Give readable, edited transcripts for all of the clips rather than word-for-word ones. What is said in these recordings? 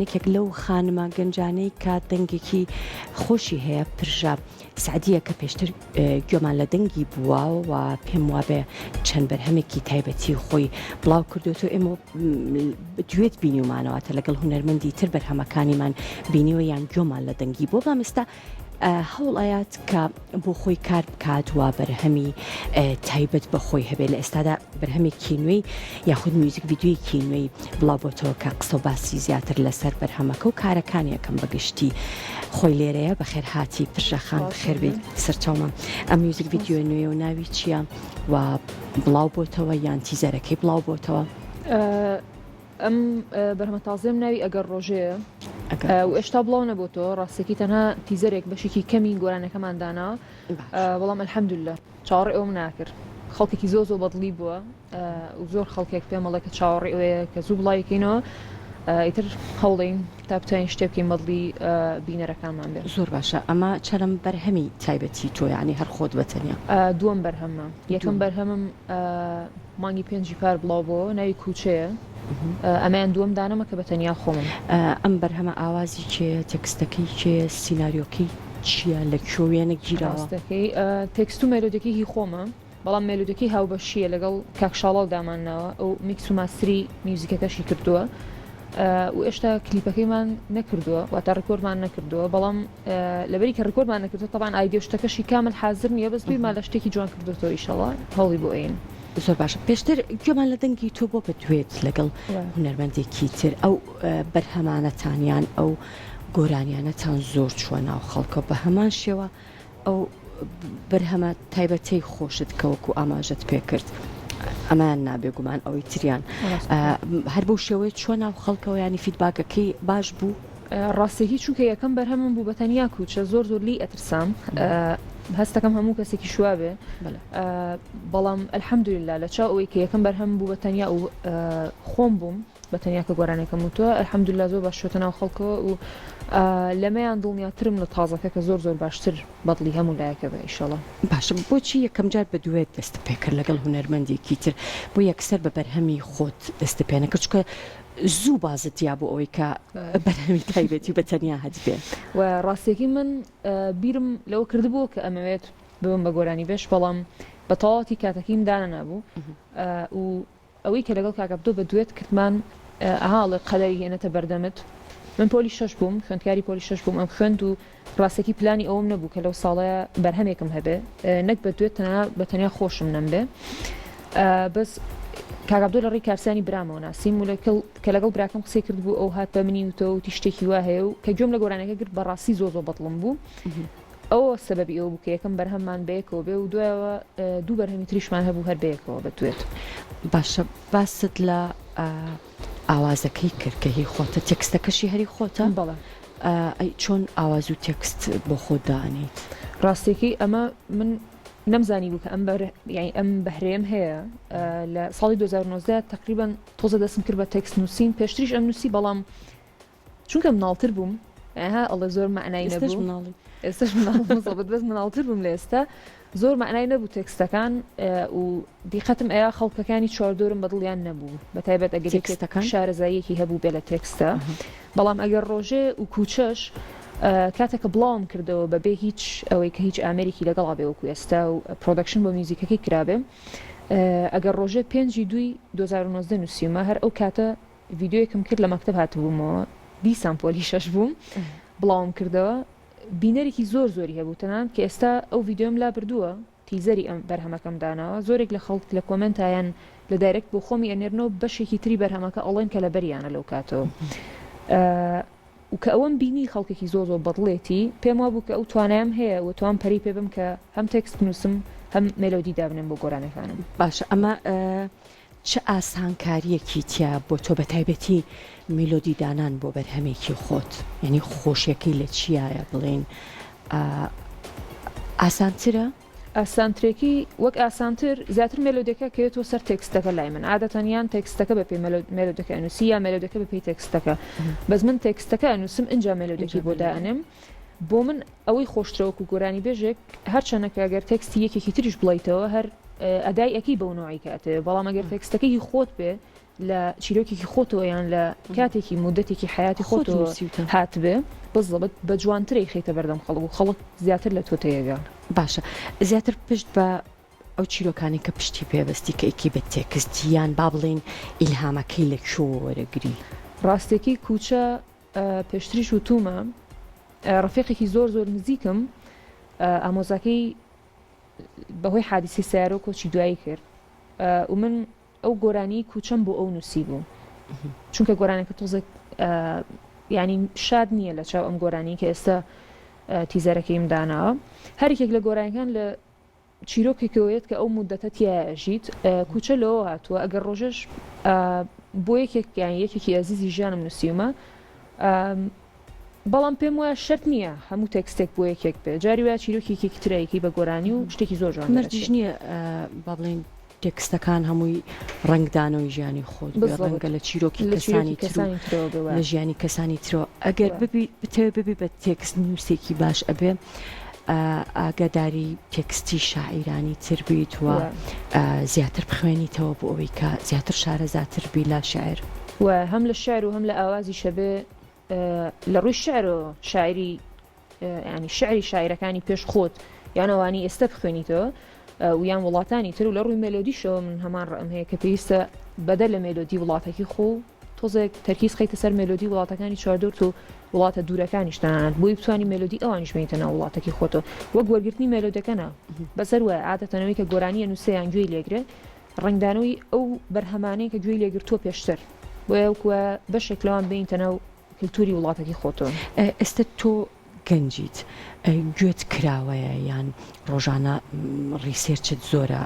یەکێک لەو خانمە گەنجانەی کە دەنگێکی خۆشی هەیە پرژە سەعدیە کە پێشتر گوێمان لە دەنگی بووە و پێم وابێ چەند بەرهەمێکی تایبەتی خۆی بڵاو کردوێتەوە ئێمە دوێت بینیومانەوەتە لەگەڵ هونەرمەندی تر بەرهەمەکانیمان بینیوە یان گوێمان لە دەنگی بۆ بەڵام ئێستا هەوڵ ئەیات کە بۆ خۆی کار بکات و بەرهەمی تایبەت بە خۆی هەبێت لە ئێستادا بەرهەمێکی نوێی یاخود میوزیک ڤیدیۆیەکی نوێی بڵاو بۆتەوە کە قسە و باسی زیاتر لەسەر بەرهەمەکە و کارەکانی یەکەم بەگشتی خۆی لێرەیە بەخێر هاتی پرژە خان بەخێر بیت سەرچاومە ئەم میوزیک ڤیدیۆ نوێ و ناوی چییە و بڵاو بۆتەوە یان تیزەرەکەی بڵاو بۆتەوە؟ ئەم بەرهەمە تازەیەم ناوی ئەگەر ڕۆژێیە و ئێشتا بڵاو نەبۆتەوە ڕاستەکی تەنها تیزەرێک بەشێکی کەمی گۆرانەکەمان دانا بەڵام الحمدللە چاوەڕێ ئەوم ناکرد خەڵکێکی زۆر زۆر بەدڵی بووە و زۆر خەڵکێک پێم ئەڵێ کە چاوەڕێ ئەوەیە کە زوو بڵاویکەینەوە ئیتر هەوڵین تا بتوانین شتێ بکەین بەدڵی بینەرەکانمان بێ. زۆر باشە ئەمە چەنەم بەرهەمی تایبەتی تۆ یانی هەر خۆت بە تەنیا؟ دووەم بەرهەممە یەکەم بەرهەمم مانگی پێنجی پار بڵاو بۆوە ناوی کوچەیە ئەمەیان دووەم دانەمە کە بە تەنیا خۆمم. ئەم بەرهەمە ئاوازی کێیە تێکستەکەی کێیە سیناریۆکەی چییە لە کوێ وێنە گیراوە؟ ڕاستەکەی تێکست و مێلۆدیەکەی هی خۆمە بەڵام مێلۆدیەکەی هاوبەشییە لەگەڵ کاک شاڵاو دامانناوە ئەو میکس و ماستری میوزیکەکەشی کردووە و ئێشتا کلیپەکەیمان نەکردووە واتە ڕیکۆردمان نەکردووە بەڵام لەبەری کە ڕیکۆردمان نەکردووە تەبعەن ئایدیا و شتەکەشی کامل حازر نییە بەس بیرمان لە شتێکی جوان کردۆتەوە ئیشەڵا هەوڵی بۆ ئەیەین. زۆر باشە پێشتر گوێمان لە دەنگی تۆ بۆ بە دوێت لەگەڵ هونەرمەندێکی تر ئەو بەرهەمانەتان یان ئەو گۆرانیانەتان زۆر چووە ناو خەڵکەوە بە هەمان شێوە ئەو بەرهەمە تایبەتەی خۆشت کە وەکو ئاماژەت پێکرد ئەمەیان نا بێگومان ئەوەی تریان هەر بەو شێوەیە چووە ناو خەڵکەوە ینی فیدباکەکەی باش بوو؟ ڕاستێکی چونکە یەکەم بەرهەمم بوو بە تەنیا کوچە زۆر زۆر لی ئەترسام هەستەکەم هەموو کەسێکی شوا بێ بەڵام الحەمدللا لە چاو ئەوەی کە یەکەم بەرهەم بوو بە تەنیا و خۆم بووم بە تەنیا کە گۆرانیەکەم وتووە الحمدللە زۆر باش چۆتە ناو خەڵکەوە و لەمەیان دڵنیاترم لە تازەکە کە زۆر زۆر باشتر بەدڵی هەموو لایەکە بێ ئیشەڵا. باشە بۆچی یەکەم جار بە دوێت دەستت پێکرد لەگەڵ هونەرمەندێکی تر بۆ یەکسەر بە بەرهەمی خۆت دەستت پێ نەکرد چونکە زوو بازت یا بۆ ئەوەی کە بەرهەمی تایبەتی و بە تەنیا هەتبێ؟ و ڕاستیەکەی من بیرم لەوە کردبووە کە ئەمەوێت ببم بە گۆرانیبێژ بەڵام بە تەواوەتی کاتەکەیم دانەنابوو و ئەوەی کە لەگەڵ کاک عەبدۆ بە دوێت کردمان ئەها ئەڵێ قەدەری هێنێتە بەردەمت من پۆلی شەش بووم خوێندکاری پۆلی شەش بووم ئەم خوێند و ڕاستەکی پلانی ئەوەم نەبوو کە لەو ساڵەیە بەرهەمێکم هەبێ نەک بە دوێت تەنها بە تەنیا خۆشم نەمبێ بەس کاک عەبدۆ لە ڕێی کارسانی برامەوە ناسیم و لەکەڵ کە لەگەڵ براکەم قسەی کرد بوو ئەو هات بە منی وتەوە وتی شتێکی وا هەیە و کە گوێم لە گۆرانەکە گرت بەڕاستی زۆر زۆر بەدڵم بوو ئەوە سەبەبی ئەوە بوو کە یەکەم بەرهەممان بەیەکەوە بێ و دوایەوە دوو بەرهەمی تریشمان هەبوو هەر بەیەکەوە بە دوێت. باشە باست لە ئاوازەکەی کرد کە هی خۆتە تێکستەکەشی هەری خۆتە؟ بەڵێ. ئەی چۆن ئاواز و تێکست بۆ خۆت دائەنێیت؟ ڕاستیەکەی ئەمە من نەمزانی بوو کە ئەم بەر یانی ئەم بەهرەیەم هەیە لە ساڵی 2019 تەقریبەن تۆزە دەستم کرد بە تێکست نووسین پێشتریش ئەم نووسی بەڵام چونکە مناڵتر بووم ئەها ئەڵێ زۆر مەعنای ئێستاش نەبوو مناڵی ئێستاش مناڵم بزەبت بەس مناڵتر بووم لە ئێستا زۆر مەعنای نەبوو تێکستەکان و دیقەتم ئەیا خەڵکەکانی چواردۆرم بەدڵیان نەبوو بە تایبەت ئەگەر یەکێک تێکستەکان شارەزاییەکی هەبوو بێ لە تێکستە بەڵام ئەگەر ڕۆژێ و کوچەش کاتێک کە بڵاوم کردەوە بەبێ هیچ ئەوەی کە هیچ ئامێرێکی لەگەڵا بێ وەکو ئێستا و production بۆ میوزیکەکەی کرابێ ئەگەر ڕۆژێ پێنجی دووی 2019 نووسیومە هەر ئەو کاتە ڤیدیۆیەکم کرد لە مەکتەب هاتبوومەوە دیسان پۆلی شەش بووم بڵاوم کردەوە بینەرێکی زۆر زۆری هەبوو تەنانەت کە ئێستا ئەو ڤیدیۆم لا بردووە teaser ی ئەم بەرهەمەکەم داناوە زۆرێک لە خەڵک لە comment یان لە direct بۆ خۆمی ئەنێرنەوە بەشێکی تری بەرهەمەکە ئەڵێن کە لەبەریانە لەو کاتەوە و کە ئەوەم بینی خەڵکێکی زۆر زۆر بەدڵێتی پێم وابوو کە ئەو توانایەم هەیە و توام پەرەی پێ بم کە هەم تێکست بنووسم هەم مێلۆدی دابنێم بۆ گۆرانەکانم. باشە ئەمە چ ئاسانکاریەکی تیایە بۆ تۆ بەتایبەتی میلۆدی دانان بۆ بەرهەمێکی خۆت یانی خۆشیەکەی لە چیایە بڵێین ئاسانترە؟ ئاسانترێکی وەک ئاسانتر زیاتر مێلۆدیەکە کەوێتەوە سەر تێکستەکە لای من عادەتەن یان تێکستەکە بە پێی مێلۆدەکە ئەنووسی یا مێلۆدەکە بە پێی تێکستەکە بەس من تێکستەکە ئەنووسم ئینجا مێلۆدەکەی بۆ دائەنێم بۆ من ئەوەی خۆشترە وەکو گۆرانی بێژێک هەرچەنە کە گەر تێکستی یەکێکی تریش بڵیتەوە هەر ئەدای ئەکەی بەو نوعی کە ئەتەوێ بەڵام ئەگەر تێکستەکە هی خۆت بێ. لە چیرۆکێکی خۆتەوە یان لە کاتێکی مودەتێکی حەیاتی خۆت خۆتەوە نووسیوتە. هاتبێ بزڵبت بە جوانتر ئەیخەیتە بەردەم خەڵک و خەڵک زیاتر لە تۆ تێگا. باشە زیاتر پشت بە ئەو چیرۆکانەی کە پشتی پێ بەستی کە ئەیکەی بە تێکست یان با بڵێین ئیلهامەکەی لە کوێوە وەرەگری؟ ڕاستێکی کوچە پێشتریش وتوومە ڕەفیقێکی زۆر زۆر نزیکم ئامۆزاکەی بەهۆی حادیسەی سەیارەوە کۆچی دوایی کرد و من ئەو گۆرانیی کوچەم بۆ ئەو نووسیبوو چونکە گۆرانەکە تۆزێک ینی شاد نییە لە چاو ئەم گۆرانی کە ئێستا تیزەرەکەیم داناوە هەرێکێک لە گۆرانەکان لە چیرۆکێکەوە یەت کە ئەو مودەتە تیایا ئەژیت کوچە لەوە هاتووە ئەگەر ڕۆژێش بۆ یەکێک یان یەکێکی ئەزیزی ژیانم نووسیومە بەڵام پێم وایە شەرت نییە هەموو تێکستێک بۆ یەکێک بێ جاری وایە چیرۆکی یەکێکی ترایکی بە گۆرانی و شتێکی زۆر جوان مەرجیش نییە با بڵێین تێکستەکان هەمووی ڕەنگدانەوەی ژیانی خۆت بێ ڕەنگە لە چیرۆکی کەسانی تر و لە ژیانی کەسانی ترەوە ئەگەر ببی بتەوێ ببی بە تێکست نووسێکی باش ئەبێ ئاگاداری تێکستی شاعیرانی تر بیت و زیاتر بخوێنیتەوە بۆ ئەوەی کە زیاتر شارەزاتر بی لە شعر. و هەم لە شعر و هەم لە ئاوازیشە بێ لە ڕووی شعرەوە شاعری ینی شعری شاعیرەکانی پێش خۆت یان ئەوانی ئێستا بخوێنیتەوە و یان وڵاتانی تر و لە ڕووی مێلۆدیشەوە من هەمان ڕەئم هەیە کە پێویستە بەدەر لە مێلۆدی وڵاتەکی خۆ تۆزێک تەرکیز خەیتە سەر مێلۆدی وڵاتەکانی چواردەورت و وڵاتە دوورەکانیش تەنانەت بۆی بتانی مێلۆدی ئەوانیش بێنیتە ناو وڵاتەکی خۆتەوە وەک وەرگرتنی مێلۆدەکە نا بەس هەر وایە عادەتەن ئەوەی کە گۆرانیە نووسێ یان گوێی لێگرێ ڕەنگدانەوەی ئەو بەرهەمانەیە کە گوێی لێگرتووە پێشتر بۆیە وەکو وایە بەشێک لەوان بێنیتە ناو کلتوری وڵاتەکی خۆتەوە. ئێستا تۆ گەنجیت گوێت کراوەیە یان ڕۆژانە research ت زۆرە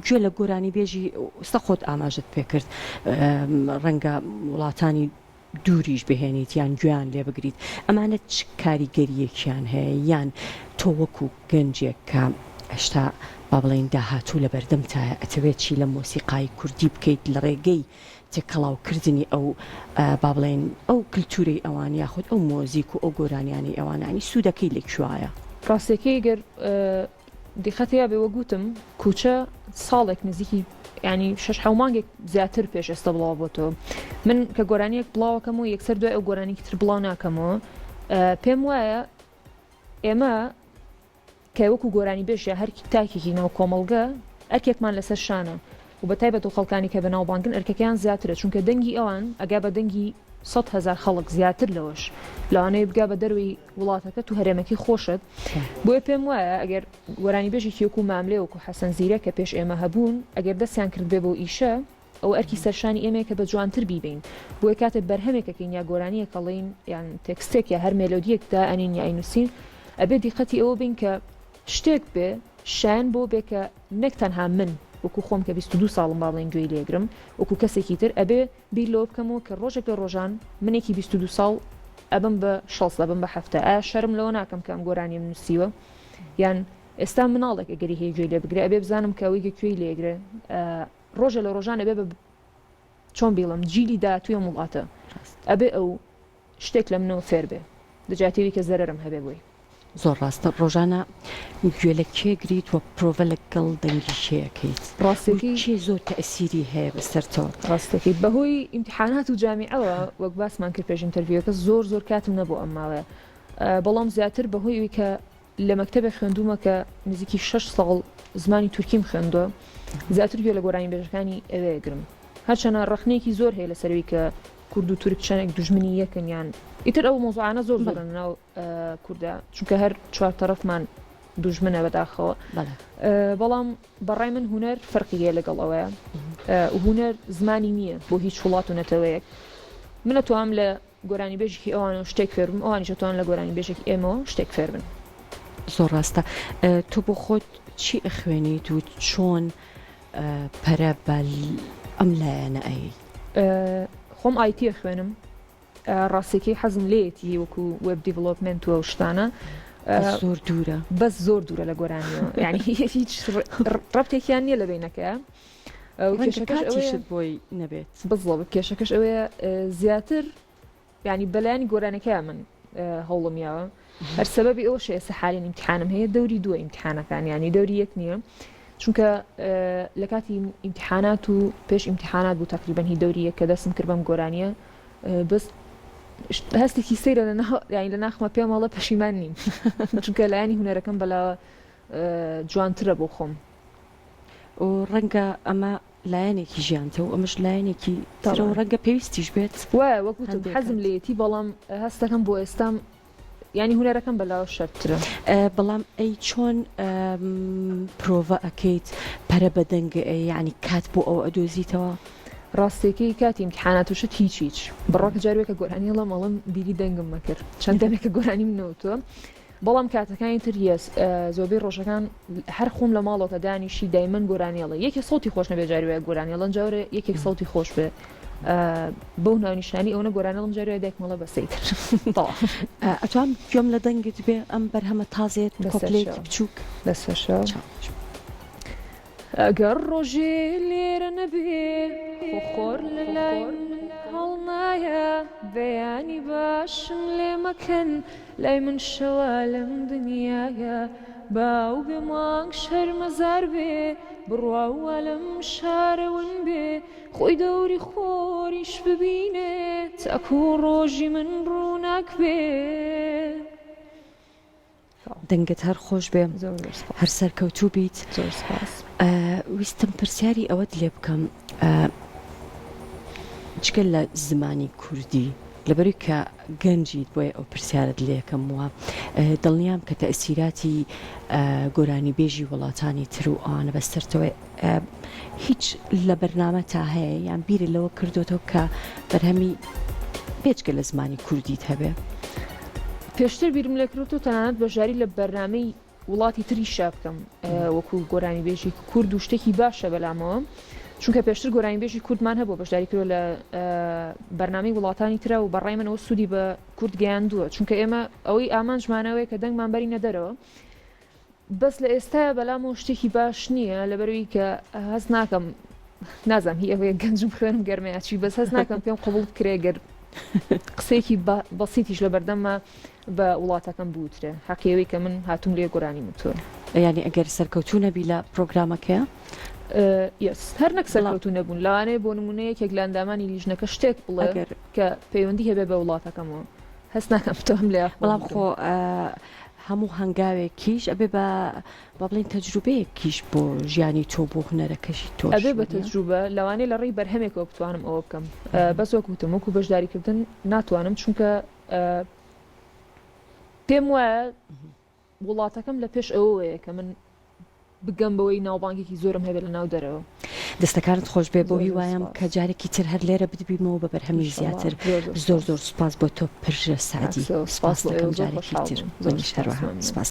گوێ لە گۆرانی بێژی ئێستا خۆت ئاماژەت پێکرد ڕەنگە وڵاتانی دووریش بهێنیت یان گوێیان لێ بگریت ئەمانە چ کاریگەریەکیان هەیە یان تۆ وەکو گەنجێک کە هێشتا با بڵێین داهاتوو لەبەردەمتایە ئەتەوێت چی لە مۆسیقای کوردی بکەیت لە ڕێگەی تێکەڵاو کردنی ئەو با بڵێین ئەو کلتورەی ئەوان یاخود ئەو مۆزیک و ئەو گۆرانیانەی ئەوان یانی سوودەکەی لە کوایە؟ ڕاستەکەی گەر دیقەت یا بێ وەک وتم کوچە ساڵێک نزیکی ینی شش حەو مانگێک زیاتر پێش ئێستا بڵاو بۆتەوە من کە گۆرانیەک بڵاوەکەم و یەکسەر دوای ئەو گۆرانیکی تر بڵاو ناکەمەوە پێم وایە ئێمە کە وەکو گۆرانیبێژ یا هەر تاکێکی ناو کۆمەڵگە ئەرکێکمان لەسەر شانە و بە تایبەت و خەڵکانی کە بەناوبانگن ئەرکەکەیان زیاترە چونکە دەنگی ئەوان ئەگا بە دەنگی 100 هەزار خەڵک زیاتر لەوەش لەوانەیە بگا بە دەروی وڵاتەکەت و هەرێمەکەی خۆشت بۆیە پێم وایە ئەگەر گۆرانیبێژێکی وەکو ماملێ وەکو حەسەن زیرەک کە پێش ئێمە هەبوون ئەگەر دەستیان کردبێ بەو ئیشە ئەوە ئەرکی سەرشانی ئێمەیە کە بە جوانتر بیبەین بۆیە کاتێک بەرهەمێک ئەکەین یا گۆرانییەک ئەڵێین یان تێکستێک یا هەر مێلۆدییەک دائەنین یا ئەینووسین ئەبێ دیقەتی ئەوە بین کە شتێک بێ شایەن بۆ بێ کە نەک تەنها من وەکو خۆم کە 22 ساڵم با بڵێین گوێی لێگرم وەکو کەسێکی تر ئەبێ بیر لەوە بکەمەوە کە ڕۆژێک لە ڕۆژان منێکی 22 ساڵ ئەبم بە شەست ئەبم بە حەفتا ئایا شەرم لەوە ناکەم کە ئەم گۆرانیەم نووسیوە یان ئێستا مناڵێک ئەگەری هەیە گوێی لێ بگرێ ئەبێ بزانم کە ئەوەی کە کوێی لێگرێ ڕۆژێ لە ڕۆژان ئەبێ بە چۆن بیڵم جیلی داهاتووی ئەم وڵاتە ئەبێ ئەو شتێک لە منەوە فێر بێ دەجاتیوی کە زەرەرم هەبێ بۆی. زۆر ڕاستە ڕۆژانە گوێ لە کێ گریت وە پرۆڤە لەگەڵ دەنگی کێ ئەکەیت ڕاستەکەی کێ زۆر تەئسیری هەیە بەسەرتەوە؟ ڕاستەکەی بەهۆی ئیمتیحانات و جامیعەوە وەک باسمان کرد پێش interview ەکە زۆر زۆر کاتم نەبوو ئەم ماوەیە بەڵام زیاتر بەهۆی ئەوی کە لە مەکتەبێک خوێندوومە کە نزیکی شەش ساڵ زمانی تورکیم خوێندووە زیاتر گوێ لە گۆرانیبێژەکانی ئەوێ ئەگرم هەرچەنە ڕەخنەیەکی زۆر هەیە لەسەر ئەوی کە کورد و تورک چەندێک دوژمنی یەکن یان ئیتر ئەو مەوزوعانە زۆر زۆرن ناو کوردە چونکە هەر چوار تەرەفمان دوژمنە بەداخەوە بەڵام بەڕای من هونەر فەرقی هەیە لەگەڵ ئەوەیە هونەر زمانی نییە بۆ هیچ وڵات و نەتەوەیەک من ئەتوانم لە گۆرانیبێژێکی ئەوانەوە شتێک فێر بم، ئەوانیش ئەتوانن لە گۆرانیبێژێکی ئێمەوە شتێک فێر بن. زۆر ڕاستە. تۆ بۆ خۆت چی ئەخوێنیت و چۆن پەرە بە ئەم لایەنە ئەیەی؟ خۆم IT ئەخوێنم، ڕاستیەکەی حەزم لێیەتی وەکو web development و ئەو شتانە. بەس زۆر دوورە. بەس زۆر دوورە لە گۆرانیەوە، یانی هیچ ڕەبتێکیان نییە لە بەینەکەیا. ڕەنگە کاتیشت بۆی نەبێت. بزڵبت کێشەکەش ئەوەیە زیاتر یانی بەلایەنی گۆرانەکەیا من هەوڵم یاوە هەر سەبەبی ئەوەشە ئێستا حالین ئیمتحانم هەیە دەوری دووە ئیمتحانەکان یانی دەوری یەک نییە. چونکە لە کاتی ئیمتیحانات و پێش ئیمتیحانات بوو تەقریبەن هی دەوری یەک کە دەستم کرد بەم گۆرانیە بەس هەستێکی سەیرە لە ناو یانی لە ناخمە پێم ئەڵێ پەشیمان نیم چونکە لایەنی هونەرەکەم بەلاوە جوانترە بۆ خۆم. و ڕەنگە ئەمە لایەنێکی ژیانتە و ئەمەش لایەنێکی ترە و ڕەنگە پێویستیش بێت. وایە وەک وتم حەزم لێیەتی بەڵام هەستەکەم بۆ ئێستام یانی هونەرەکەم بەلاوە شەرترە. بەڵام ئەی چۆن پرۆڤە ئەکەیت پەرە بە دەنگ ئەی یانی کات بۆ ئەوە ئەدۆزیتەوە؟ ڕاستێکەی کاتی ئیمتیحانات و شت هیچ هیچ بڕوا کە جاروێکە گۆرانی ئەڵێم ئەڵێم بیری دەنگم مەکرد چەند دەمێکە گۆرانیم نەوتووە بەڵام کاتەکانی تر yes زۆربەی ڕۆژەکان هەر خۆم لە ماڵەوە کە دانیشی دایمەن گۆرانی ئەڵێ یەکێ سەوتی خۆش نەبێ جاری وایە گۆرانی ئەڵێن جاورێ یەکێک سەوتی خۆش بێ بەو ناونیشانی ئەوەنە گۆرانی ئەڵێم جاری وایە دایکم ئەڵێ بەسە ئیتر تەواو. ئەتوام گوێم لە دەنگت بێ ئەم بەرهەمە تازەیەت کۆپلەیەکی بچووک؟ لەسەرشەو. ئەگەر ڕۆژێ لێرە نەبێ خۆ خۆر لە لای من هەڵنایە بەیانی باشم لێ مەکەن لای من شەوە لەم دنیایە باو بێ مانگ شەرمەزار بێ بڕوا وا لەم شارە ون بێ خۆی دەوری خۆریش ببینێ تاکو ڕۆژی من ڕووناک بێ. دەنگت هەر خۆش بێ هەر سەرکەوتوو بیت. زۆر سپاس. ویستم پرسیاری ئەوەت لێ بکەم جگە لە زمانی کوردی لەبەروی کە گەنجیت بۆیە ئەو پرسیارت لێکەم وە دڵنیام کە تەئسیراتی گۆرانیبێژی وڵاتانی تر و ئەوانە بەسەرتەوە هیچ لە بەرنامە تا هەیە یان بیرت لەوە کردۆتەوە کە بەرهەمی بێجگە لە زمانی کوردیت هەبێ؟ پێشتر بیرم لێ کردۆتەوە تەنانەت بەشداری لە بەرنامەی وڵاتی تریشا بکەم وەکو گۆرانیبێژی کورد و شتێکی باشە بەلامەوە چونکە پێشتر گۆرانیبێژی کوردمان هەبوو بەشداری کردوە لە بەرنامەی وڵاتانی ترا و بەڕای منەوە سوودی بە کورد گەیاندووە چونکە ئێمە ئەوەی ئامانجمانەوەیە کە دەنگمان بەرینە دەرەوە بەس لە ئێستایا بەلامەوە شتێکی باش نییە لەبەرەوەی کە هەست ناکەم نازانم هی ئەوەیە گەنجم خوێنم گەرمە یا چی بەس هەست ناکەم پێم قبوڵ بکرێ گەر قسەیەکی بەسیتیش لە بەردەمما بە وڵاتەکەم بوترێ حەقی ئەوەی کە من هاتووم لێ گۆرانیم وتووە. یانی ئەگەر سەرکەوتوو نەبی لە پرۆگرامەکەیا؟ یەس هەر نەک سەرکەوتوو نەبوون لەوانەیە بۆ نموونە یەکێک لە ئەندامانی لیژنەکە شتێک بڵێ کە پەیوەندی هەبێ بە وڵاتەکەمەوە هەست ناکەم بتوانم لێیان خۆم بەڵام خۆ هەموو هەنگاوێکیش ئەبێ بە با بڵێین تەجروبەیەکیش بۆ ژیانی تۆ بۆ هونەرەکەشی تۆش ئەبێ بە تەجروبە لەوانەیە لە ڕێی بەرهەمێکەوە بتوانم ئەوە بکەم بەس وەک وتم وەکو بەشداریکردن ناتوانم چونکە پێم وایە وڵاتەکەم لە پێش ئەوەیە کە من بگەم بەوەی ناوبانگێکی زۆرم هەبێت لە ناو دەرەوە. دەستەکانت خۆش بێ بەو هیوایەم کە جارێکی تر هەر لێرە بتبیمەوە بە بەرهەمی زیاتر زۆر زۆر سوپاس بۆ تۆ پرژە سەعدی سوپاس دەکەم جارێکی تر منیش هەروەها سوپاس.